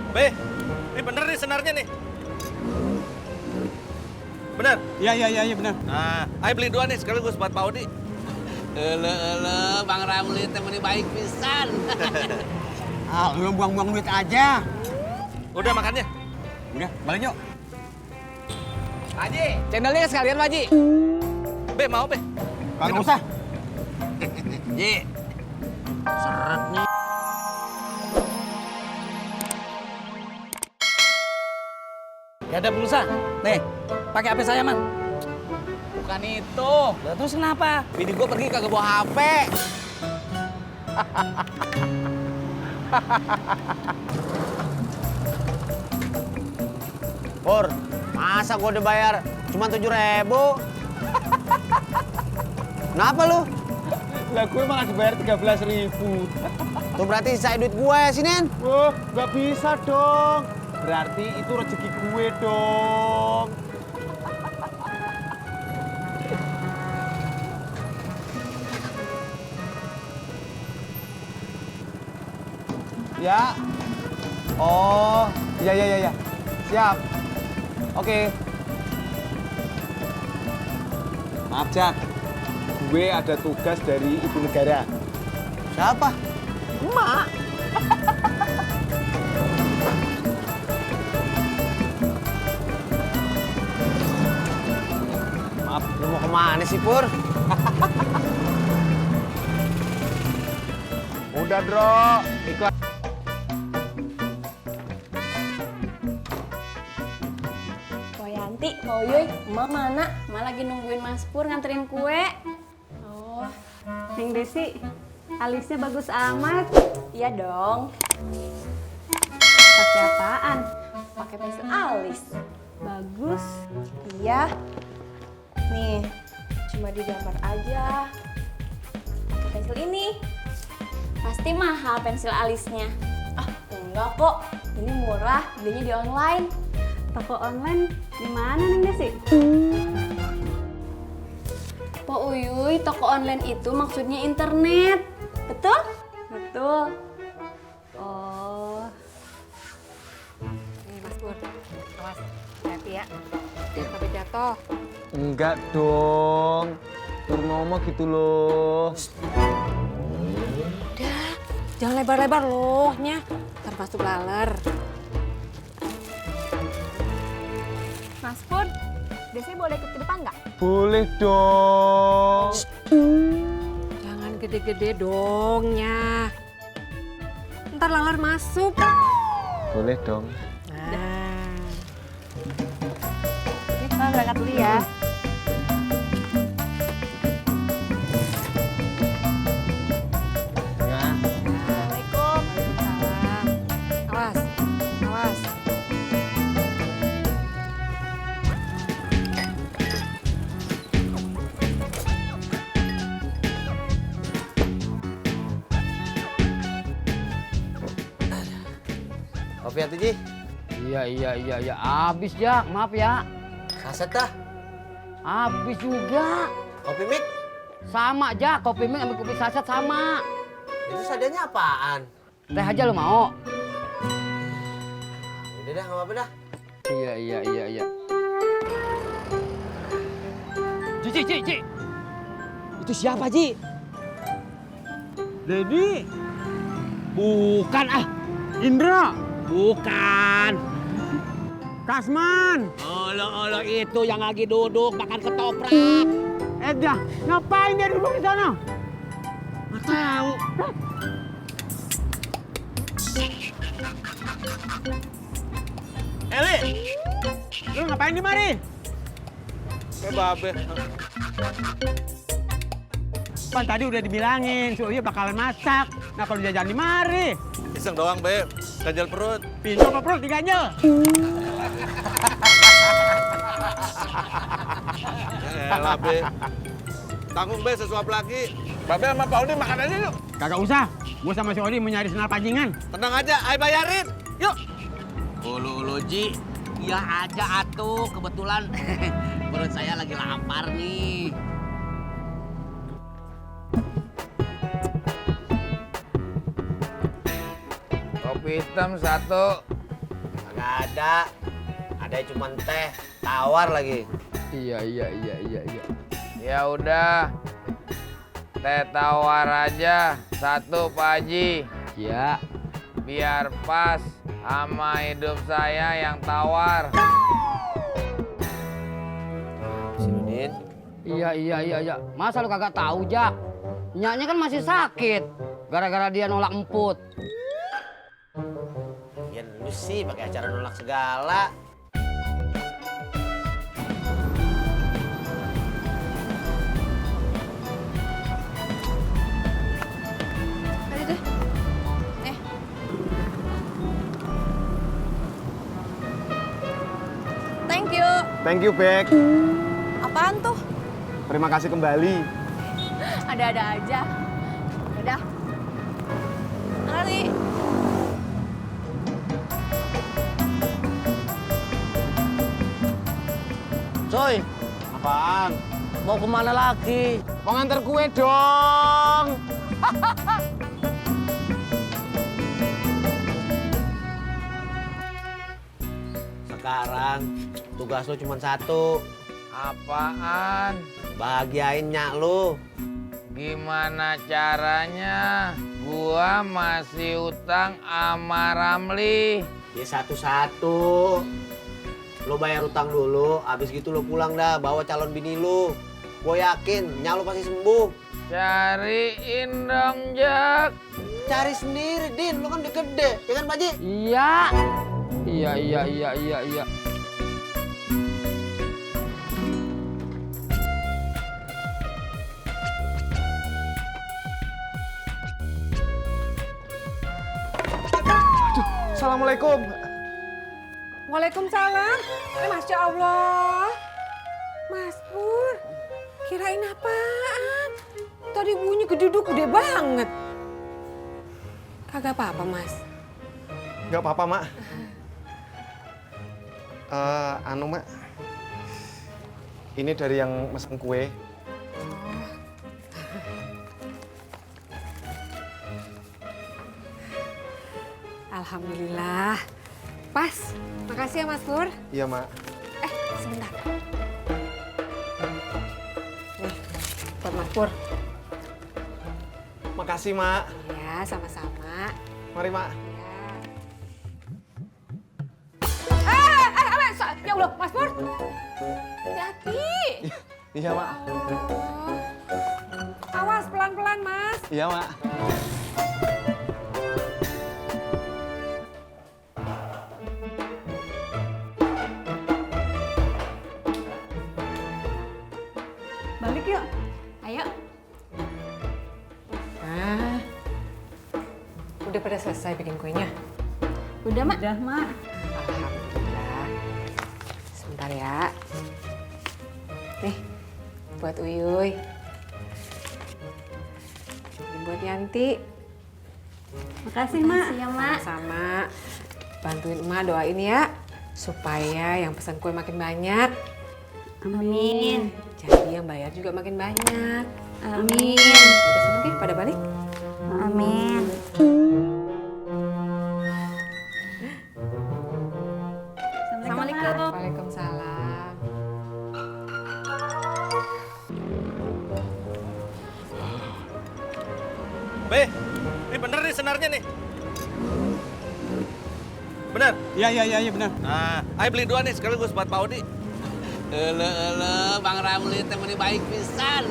Be, ini bener nih senarnya nih. Bener? Iya benar. Nah, ayo beli dua nih sekaligus buat Pak Odi. Bang Ramli teh meni baik pisan. Ah, lu buang-buang duit aja. Udah makannya? Udah, balik yuk. Pak Haji, cendolnya sekalian Pak Haji. Be, mau Be? Kagak usah. Ji, seretnya. Gak ada pulsa. Nih, pakai HP saya, Man. Bukan itu. Lah, terus kenapa? Bini gua pergi kagak bawa HP. Pur, masa gua udah bayar cuma 7.000? Kenapa lu? Lah gue malah dibayar 13.000. Tuh berarti sisa duit gue ya, Sinen? Wah, nggak bisa dong. Berarti itu rezeki gue dong. Ya. Oh, iya. Siap. Oke. Maaf, Jak. Gue ada tugas dari ibu negara. Siapa? Emak. Maaf, lu mau kemana sih, Pur? Udah, Bro. Iklan. Yanti, Pak Uyuy, emak mana? Emak lagi nungguin Mas Pur nganterin kue. Oh, Neng Desi, alisnya bagus amat. iya dong. Pakai apaan? Pakai pensil alis. Bagus. Iya. Nih, cuma digambar aja. Pakai pensil ini. Pasti mahal pensil alisnya. Ah, enggak kok. Ini murah, belinya di online. Toko online di mana Neng Desi? Pak Uyuy, toko online itu maksudnya internet. Betul? Betul. Oh. Nih Mas Pur, awas, hati ya, sampai jatuh. Enggak dong. Purnomo gitu loh. Udah, jangan lebar-lebar lohnya, termasuk laler. Mas Pur, Desi boleh ikut ke depan nggak? Boleh dong. Jangan gede-gede dongnya. Ntar laler masuk. Boleh dong. Nah. Oke, kita berangkat dulu ya. Ya. Assalamualaikum. Waalaikumsalam. Awas, awas. Kopi atuh, Ji? Iya. Abis, Jak. Maaf ya. Saset dah. Abis juga. Kopi mik? Sama, Jak. Kopi mie sama kopi saset sama. Itu sadanya apaan? Teh aja lu mau? Udah dah, nggak apa-apa dah. Iya. Ci. Itu siapa, Ji? Dedi. Bukan, ah. Indra. Bukan. Kasman. Olo itu yang lagi duduk makan ketoprak. Dah, ngapain dia duduk di sana? Nggak tahu. Eli, Lu ngapain di mari? kayak babe. Kan tadi udah dibilangin, si Uya bakalan masak. Nah kalau jajan di mari, Iseng doang, Be. Ganjal perut. pintu apa perut diganjel? Elah, Be. Tanggung, Be, sesuap lagi. Babe sama Pak Odi makan aja yuk. Kagak usah, gua sama si Odi mau nyari senal pancingan. Tenang aja, ayo bayarin. Yuk. Ulu Ji. Iya aja atuh, kebetulan perut saya lagi lapar nih. Kopi hitam 1, Nggak ada. Ada cuma teh, tawar lagi. Iya. Ya udah. Teh tawar aja 1 Pak Haji. Ya. Biar pas sama hidup saya yang tawar. Si Nudin. Iya. Masa lu kagak tahu, Jak? Nyaknya kan masih sakit. Gara-gara dia nolak emput. Ya lu sih pakai acara nolak segala. Ayo deh. Thank you. Thank you, Bek. Apaan tuh? Terima kasih kembali. Ada-ada aja. Udah. Mari. Coy, Apaan? mau kemana lagi? Mau nganter kue dong. Sekarang tugas lu cuma satu. Apaan? Bahagiain nyak lu. Gimana caranya? Gua masih utang sama Ramli. Ya satu-satu. Lu bayar utang dulu, habis gitu lu pulang dah bawa calon bini lu. Gue yakin nyak lu pasti sembuh. Cariin dong, Jak. Cari sendiri, Din. Lu kan udah gede, ya kan, Pak Haji? Iya. Iya. Assalamualaikum. Waalaikumsalam. Masya Allah. Mas Pur, kirain apaan? Tadi bunyi geduduk gede banget. Kagak apa-apa, Mas. Nggak apa-apa, Mak. Mak. Ini dari yang mesen kue. Alhamdulillah. Pas. Makasih ya, Mas Pur. Iya, Mak. Sebentar. Nih, buat Mas Pur. Makasih, Mak. Ya, sama-sama. Mari, Mak. Ya Allah, Mas Pur. Hati-hati. Iya, Mak. Awas, pelan-pelan, Mas. Iya, Mak. Balik yuk. Ayo. Udah pada selesai bikin kuenya? Udah, Mak. Udah, Mak. Alhamdulillah. Sebentar ya. Nih, buat Uyuy. Ini buat Yanti. Makasih, Mak. Makasih ya, Mak. Sama. Bantuin emak doain ya. Supaya yang pesan kue makin banyak. Amin. Jadi yang bayar juga makin banyak. Amin. Udah semua deh, pada balik. Amin. Assalamualaikum. Waalaikumsalam. Be, ini bener nih senarnya nih. Bener? Iya, benar. Nah, ayo beli 2 nih, sekaligus buat Pak Odi. Bang Ramli temen baik pisan.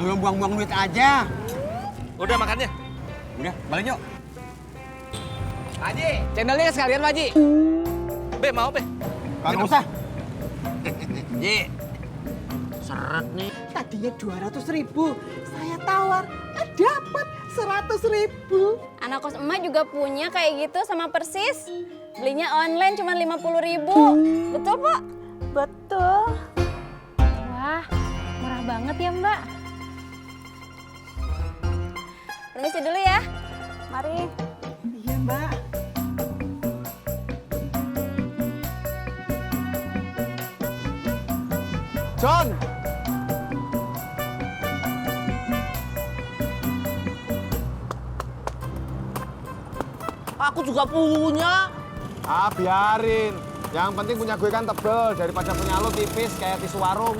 Lu buang-buang duit aja. Udah makannya? Udah, balik yuk. Haji, cendolnya sekalian, Pak Haji. Be, mau Be? Kagak usah. Ji, seret nih. Tadinya 200.000, saya tawar, dapat 100.000. Anak kos emak juga punya kayak gitu sama persis. Belinya online cuma 50.000. Betul, Pak? Betul. Wah, murah banget ya, Mbak. Permisi dulu ya. Mari. Iya, Mbak. John. Aku juga punya. Ah, biarin. Yang penting punya gue kan tebel daripada punya lo tipis kayak tisu warung.